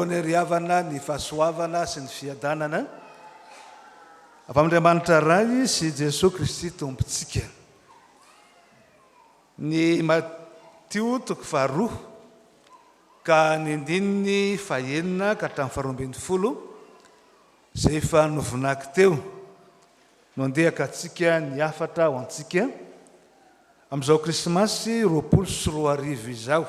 anie ry havana ny fahasoavana sy ny fiadanana avy amin'Andriamanitra Ray sy Jesoa Kristy Tompontsika. Ny Matio toko faharoa ka ny andininy fahenina ka hatramin'ny faharoa ambin'ny folo izay efa novonaky teo no andeha hakantsika ny hafatra ho antsika amin'izao Krismasy 2020 izao.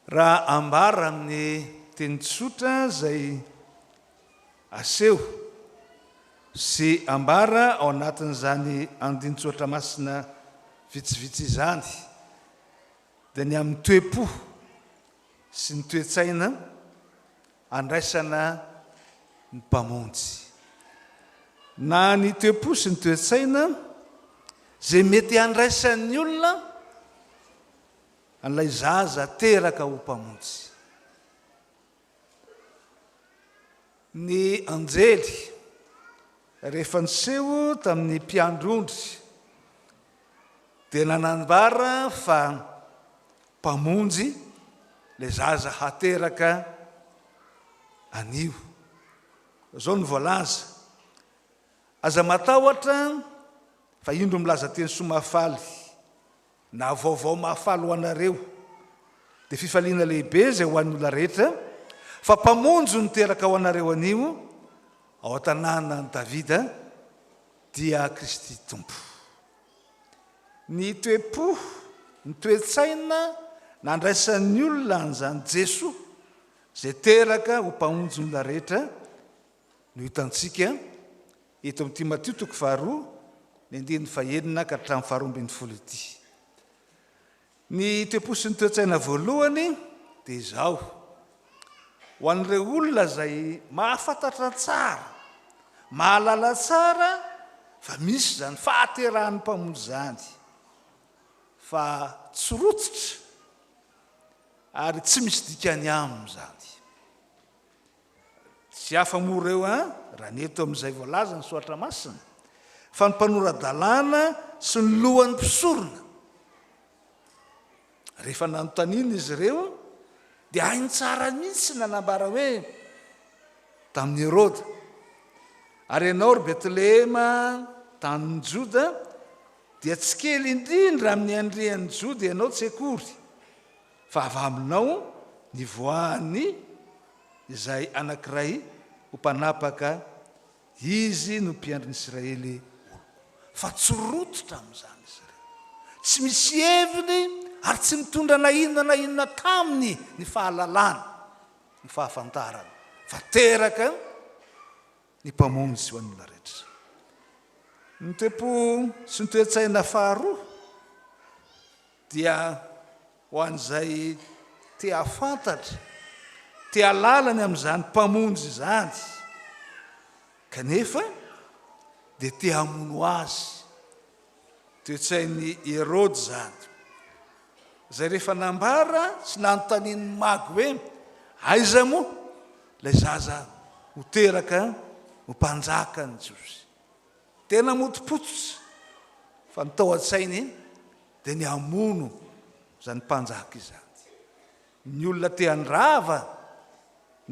Raha ambara amin'ny teny tsotra izay aseho sy ambara ao anatin'izany andinin-tsoratra masina vitsivitsy izany dia ny amin'ny toe-po sy ny toe-tsaina andraisana ny Mpamonjy. Na ny toe-po sy ny toe-tsaina izay mety handraisan'ny olona an'ilay zaza teraka ho Mpamonjy. Ny anjely, rehefa niseho tamin'ny mpiandry ondry, dia nanambara fa Mpamonjy ilay zaza hateraka anio. Izao no voalaza, Aza matahotra, fa indro milaza teny soa mahafaly, na vaovao mahafaly ho anareo, dia fifaliana lehibe izay ho an'ny olona rehetra, fa Mpamonjy no teraka ho anareo anio, ao an-tanànan'i Davida, dia Kristy Tompo. Ny toe-po, ny toe-tsaina nandraisan'ny olona an'izany Jesoa izay teraka ho Mpamonjy ny olona rehetra no hitantsika eto amin'ity Matio toko faharoa, ny andininy fahenina ka hatramin'ny faharoa ambin'ny folo ity. Ny toe-po sy ny toe-tsaina voalohany dia izao, ho an'ireo olona izay mahafantatra tsara, mahalala tsara fa misy izany fahaterahan'ny Mpamonjy izany, fa tsy rotsitra ary tsy misy dikany aminy izany. Tsy hafa moa ireo an, raha ny eto amin'izay voalaza ny Soratra Masina, fa ny mpanora-dalàna sy ny lohan'ny mpisorona. Rehefa nanontaniana izy ireo, dia hainy tsara mihitsy ny nanambara hoe, Tamin'i Heroda, Ary ianao, ry Betlehema, tanin'i Joda, dia tsy kely indrindra amin'ny andrian'i Joda ianao tsy akory, fa avy aminao nivoahan'ny izay anankiray ho mpanapaka, izy no mpiandry ny Isiraely oloko. Fa tsy rototra amin'izany izy ireo. Tsy misy heviny ary tsy mitondra na inona na inona taminy ny fahalalana, ny fahafantarana fa teraka ny Mpamonjy ho an'ny olona rehetra. Ny toe-po sy ny toe-tsaina faharoa dia Ho an'izay te hahafantatra, te hahalala ny amin'izany Mpamonjy izany, kanefa dia te hamono Azy. Toe-tsain'i Heroda izany, izay rehefa nambara sy nanontanian'ny Magy hoe, Aiza moa ilay zaza ho teraka ho mpanjakan'ny Jiosy? Tena motopototra fa ny tao an-tsainy dia ny hamono izany mpanjaka izany. Ny olona te handrava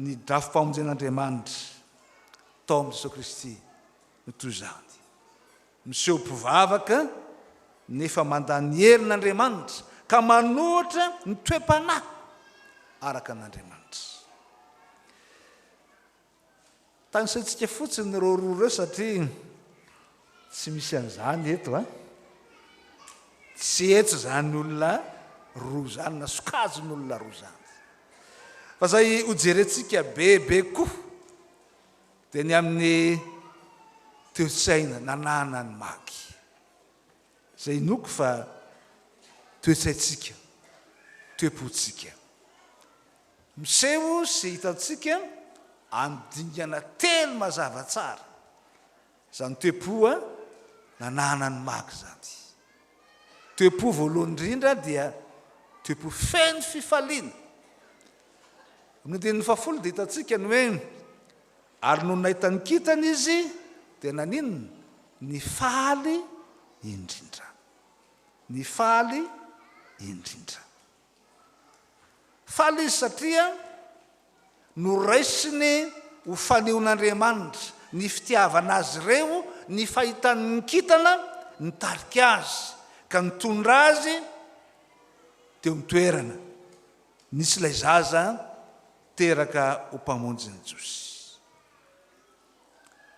ny drafi-pamonjen'Andriamanitra tao amin'i Jesoa Kristy no toy izany. Miseho mpivavaka nefa mandà ny herin'Andriamanitra ka manohitra ny toe-panahy araka an'Andriamanitra. Tanisaintsika fotsiny ireo roa ireo satria tsy misy an'izany eto a. Tsy eto izany olona roa izany na sokajin'olona roa izany. Fa izay hojerentsika bebe koa dia ny amin'ny toe-tsaina nananan'ny Magy. Izay inoako fa toe-tsaintsika, toe-pontsika. Miseho sy hitantsika amin'ny dingana telo mazava tsara izany toe-po nananan'i Magy izany. Toe-po voalohany indrindra dia toe-po feno fifaliana. Amin'ny andininy fahafolo dia hitantsika ny hoe ary nony nahita ny kintana izy dia naninona? Nifaly indrindra. Nifaly indrindra. Faly izy satria. Noraisiny ho fanehoan'Andriamanitra ny fitiavana azy ireo ny fahitany ny kintana nitarika azy ka nitondra azy teo amin'ny toerana nisy ilay zaza teraka ho Mpamonjy ny Jiosy.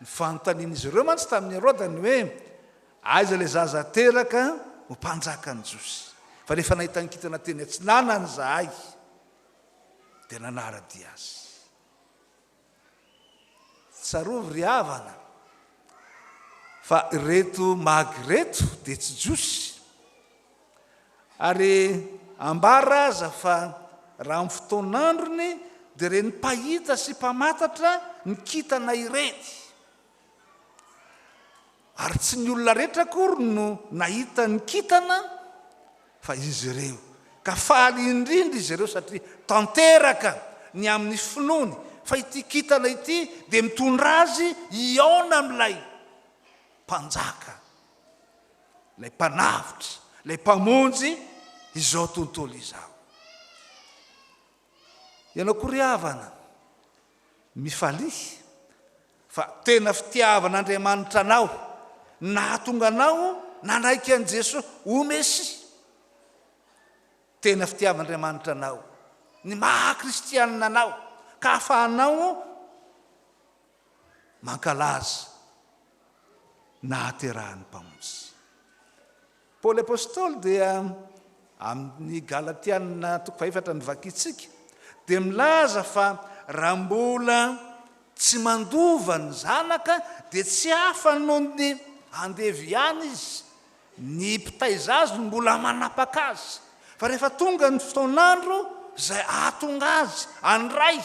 Ny fanontanian'izy ireo mantsy tamin'i Heroda ny hoe, Aiza ilay zaza teraka ho mpanjakan'ny Jiosy? Fa rehefa nahita ny kintana teny atsinanana izahay, dia nanara-dia azy. Tsarovy ry havana fa ireto magy ireto dia tsy Jiosy. Ary ambara aza fa raha amin'ny fotoan'androny dia ireny mpahita sy mpamatatra ny kintana ireny. Ary tsy ny olona rehetra akory no nahita ny kintana fa izy ireo. Ka faly indrindra izy ireo satria tanteraka ny amin'ny finoany fa ity kintana ity dia mitondra azy hihaona amin'ilay Mpanjaka, ilay Mpanavotra, ilay Mpamonjy izao tontolo izao. Ianao koa ry havana, mifalia fa tena fitiavan'Andriamanitra anao nahatonga anao nanaiky an'i Jesoa ho Mesia. Tena fitiavan'Andriamanitra anao ny maha kristianina anao ka ahafahanao mankalaza nahaterahan'ny Mpamonjy. Paoly Apostoly dia amin'ny Galatiana toko fahefatra novakintsika dia milaza fa raha mbola tsy mandova ny zanaka dia tsy hafa noho ny andevo ihany izy, ny mpitaiza azy no mbola manapaka azy, fa rehefa tonga ny fotoan'andro izay ahatonga azy handray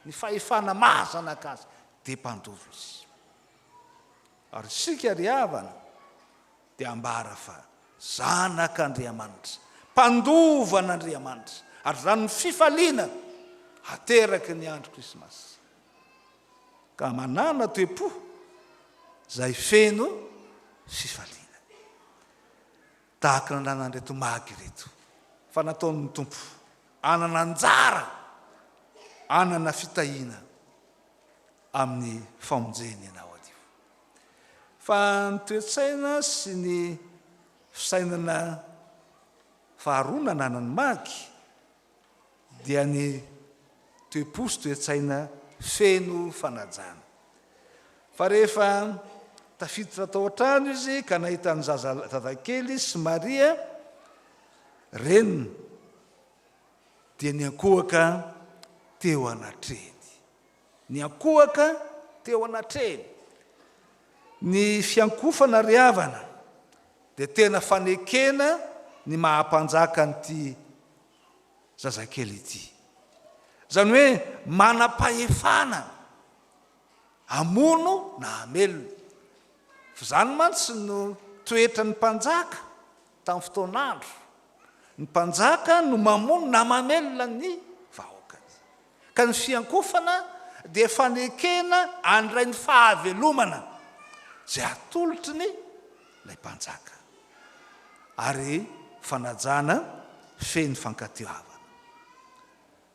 ny fahefana maha zanaka azy dia mpandova izy. Ary isika ry havana dia ambara fa zanak'Andriamanitra, mpandova an'Andriamanitra, ary izany no fifaliana ateraky ny andro Krismasy. Ka manana toe-po izay feno fifaliana. Tahaka ny nananan'ireto magy ireto, fa nataon'ny Tompo hanana anjara, hanana fitahiana amin'ny famonjeny ianao anio. Fa ny toe-tsaina sy ny fisainana faharoa nananan'ny Magy dia ny toe-po sy toe-tsaina feno fanajana. Fa rehefa tafiditra tao an-trano izy ka nahita ny zaza zazakely sy Maria reniny dia niankohoka teo anatrehiny. Niankohoka teo anatrehiny. Ny fiankohofana ry havana dia tena fanekena ny maha mpanjaka an'ity zazakely ity. Izany hoe manam-pahefana hamono na hamelona. F'izany mantsy no toetran'ny mpanjaka tamin'ny fotoan'andro. Ny mpanjaka no mamono na mamelona ny vahoakany. Ka ny fiankofana dia fanekena handray ny fahavelomana izay atolotry ny ilay mpanjaka, ary fanajana feno fankatoavana.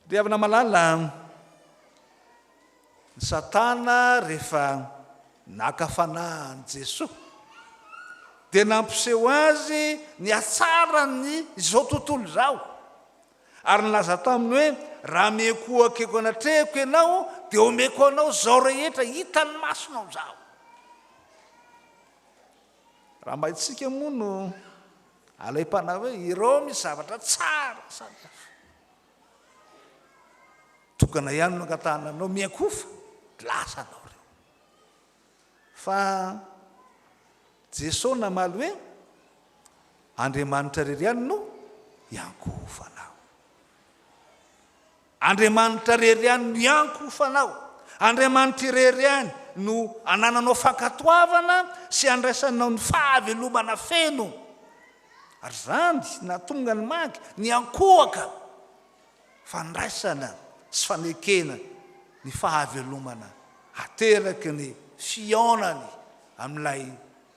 Ry havana malala, ny Satana rehefa naka fanahy an'i Jesoa dia nampiseho azy ny hatsaran'ny izao tontolo izao. Ary nilaza taminy hoe, Raha miankohoka eko anatrehako ianao, dia homeko anao izao rehetra hitan'ny masonao izao. Raha mba isika moa no alaim-panahy hoe ireo misy zavatra tsara samihafa. Tokana ihany no angatahana anao, miankohofa, lasa anao ireo. Fa Jesoa namaly hoe, Andriamanitra irery ihany no iankohofanao. Andriamanitra irery ihany no iankohofanao. Andriamanitra irery ihany no anananao fankatoavana sy andraisanao ny fahavelomana feno. Ary izany nahatonga ny magy niankohoka fandraisana sy fanekena ny fahavelomana ateraky ny fihaonany amin'ilay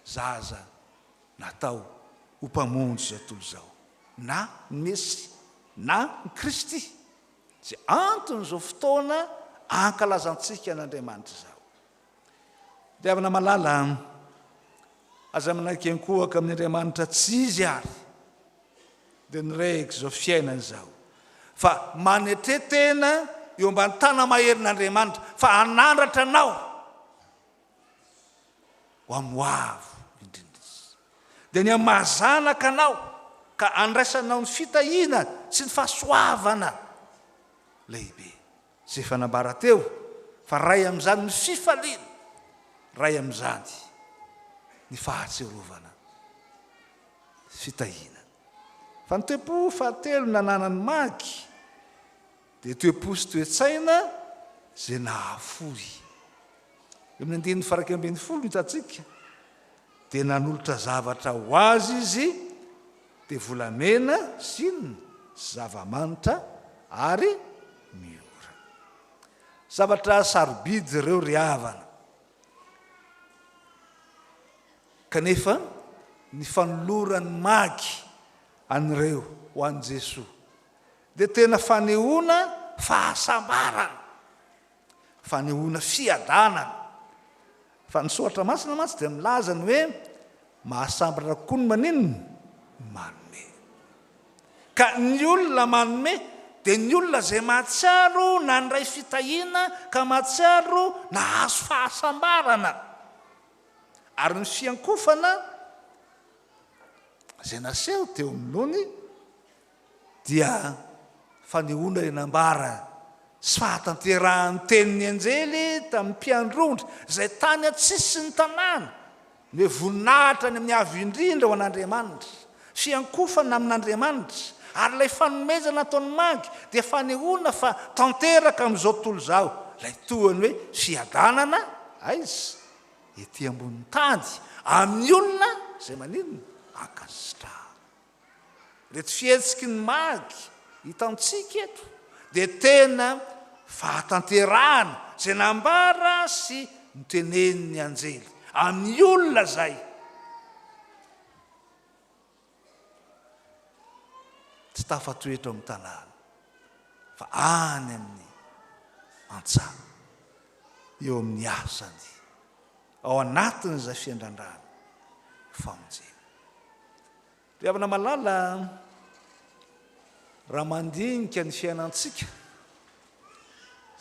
zaza natao ho Mpamonjy izao tontolo izao, na ny Mesia, na ny Kristy, izay anton'izao fotoana. ankalazantsika an'Andriamanitra izao. Ry havana malala, aza manaiky ankohaka amin'ny Andriamanitra tsy izy ary dia nirehitra izao fiainana izao fa manetre tena eo ambany tana-maherin'Andriamanitra fa hanandratra anao ho amin'ny ho avo indrindra izy. Dia ny amin'ny maha zanaka anao ka andraisanao ny fitahiana sy ny fahasoavana lehibe. Izay efa nambara teo fa ray amin'izany ny fifaliana, ray amin'izany ny fahatsiarovana fitahiana. Fa ny toe-po fahatelo nananan'ny Magy dia toe-po sy toe-tsaina izay nahafoy. Eo amin'ny andininy faha-11 no hitantsika dia nanolotra zavatra ho azy izy dia volamena sy inona? Sy zava-manitra ary miora. Zavatra sarobidy ireo ry havana. Kanefa ny fanoloran'ny Magy an'ireo ho an'i Jesoa dia tena fanehoana fahasambarana. Fanehoana fiadanana. Fa ny soratra masina mantsy dia milaza ny hoe mahasambatra kokoa ny maninona? Ny manome. Ka ny olona manome dia ny olona izay mahatsiaro nandray fitahiana ka mahatsiaro nahazo fahasambarana. Ary ny fiankofana izay naseho teo amin'ny lohany dia fanehoana ilay nambara sy fahatanterahan'ny tenin'ny anjely tamin'ny mpiandry ondry izay tany an-tsisin'ny tanàna, ny hoe voninahitra any amin'ny Avo Indrindra ho an'Andriamanitra, fiankofana amin'Andriamanitra, ary ilay fanomezana ataon'ny magy dia fanehoana fa tanteraka amin'izao tontolo izao ilay toa ny hoe fiadanana aiza? Ety ambonin'ny tany, amin'ny olona izay maninona? Ankasitrahana. Ireto fihetsiky ny magy hitantsika eto dia tena fahatanterahana izay nambara sy notenenin'ny anjely amin'ny olona izay tsy tafatoetra ao amin'ny tanàna fa any amin'ny antsaha eo amin'ny asany ao anatin'izay fiandrandrana famonjena. Ry havana malala, raha mandinika ny fiainantsika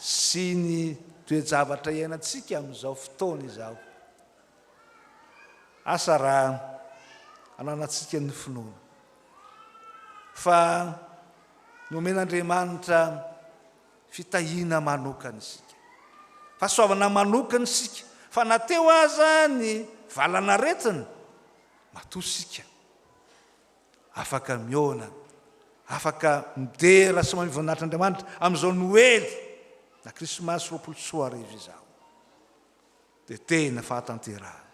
sy ny toe-javatra iainantsika amin'izao fotoana izao, asa raha ananantsika ny finoana fa nomen'Andriamanitra fitahiana manokana isika, fahasoavana manokana isika, fa na teo aza ny valan'aretina, Matoa isika afaka mihaona, afaka midera sy mamehy voninahitra Andriamanitra amin'izao Noely na Krismasy 2020 izao, dia tena fahatanterahana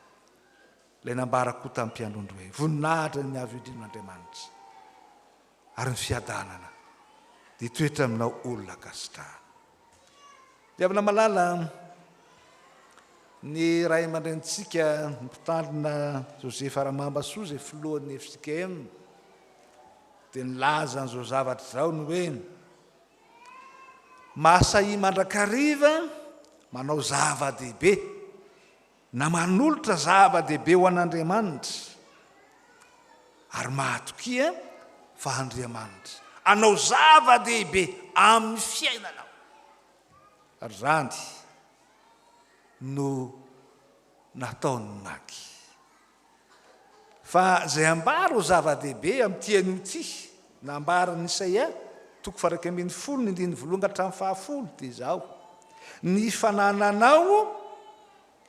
ilay nambarako tamin'ny mpiandrondro hoe voninahitra ny avo indrindra Andriamanitra ary ny fiadanana dia hitoetra aminao olona ankasitrahana. Ry havana malala, ny ray aman-drenintsika, ny mpitandrina Joseph Ramambasoa izay filohan'ny FJKM dia nilaza an'izao zavatra izao ny hoe mahasahy mandrakariva manao zava-dehibe na manolotra zava-dehibe ho an'Andriamanitra ary mahatokia fa Andriamanitra hanao zava-dehibe amin'ny fiainanao. Ary izany no nataon'ny Magy. Fa izay ambara ho zava-dehibe amin'ity anio ity, nambaran'i Isaia, toko faha-11 ny andininy voalohany ka hatramin'ny fahafolo, dia izao, Ny fanananao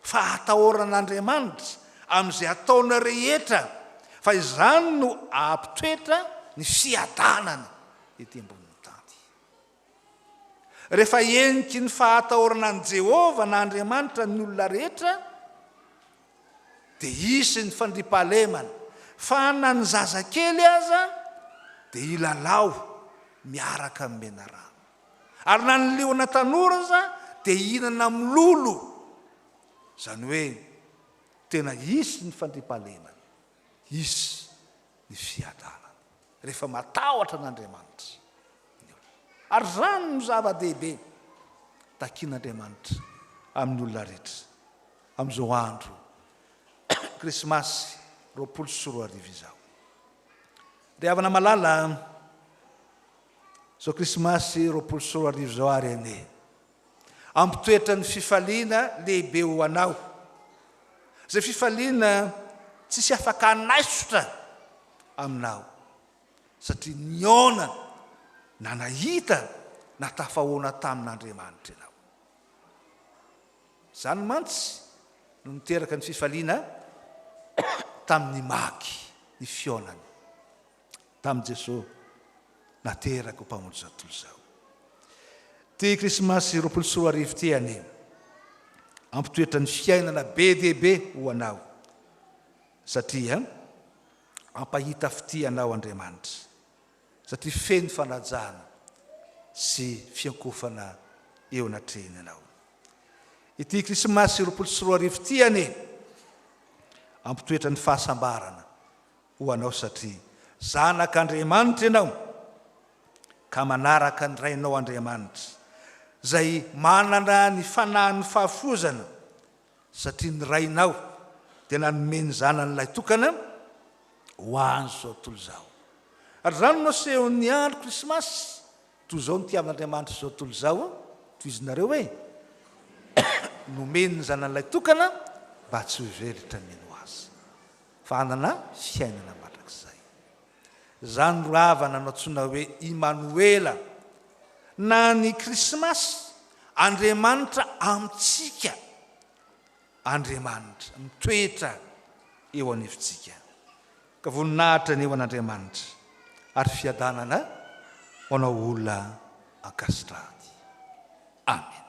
fahatahorana an'Andriamanitra amin'izay ataonao rehetra, fa izany no hampitoetra ny fiadanana ety ambonin'ny tany. Rehefa heniky ny fahatahorana an'i Jehovah na Andriamanitra ny olona rehetra, dia hisy ny fandriampahalemana, fa na ny zazakely aza dia hilalao miaraka amin'ny menarana. Ary na ny liona tanora aza dia hihinana mololo. Izany hoe tena hisy ny fandriampahalemana, hisy ny fiadanana rehefa matahotra an'Andriamanitra ny olona. Ary izany no zava-dehibe. takian'Andriamanitra amin'ny olona rehetra amin'izao andro Krismasy 2020 izao. Ry havana malala, izao Krismasy 2020 izao ary anie, ampitoetra ny fifaliana lehibe ho anao, izay fifaliana tsisy afaka hanaisotra aminao, satria nihaona na nahita na tafahoana tamin'Andriamanitra ianao. Izany mantsy no niteraka ny fifaliana tamin'ny Magy, ny fihaonany tamin'i Jesoa nateraka ho Mpamonjy izao tontolo izao. Ity Krismasy 2020 ity anie, hampitoetra ny fiainana be dia be ho anao, satria hampahita fitia anao Andriamanitra, satria feno fanajana sy fiankofana eo anatrehiny ianao. Ity Krismasy 2020 ity anie hampitoetra ny fahasambarana ho anao satria zanak'Andriamanitra ianao ka manaraka ny Rainao Andriamanitra izay manana ny fanahin'ny fahafoizana satria ny Rainao dia nanome ny Zanany Lahitokana ho an'izao tontolo izao. Ary izany no asehon'ny andro Krismasy, toy izao nitiavan'Andriamanitra izao tontolo izao, tohizinareo hoe, nomeny ny Zanany Lahitokana mba tsy ho velitra mino Azy, fa hanana fiainana mandrakizay. Izany ro havana no antsoina hoe Imanoela, na ny Krismasy, Andriamanitra amintsika, Andriamanitra mitoetra eo anivontsika. Ka voninahitra anie ho an'Andriamanitra ary fiadanana ho anao olona ankasitrahany. Amena.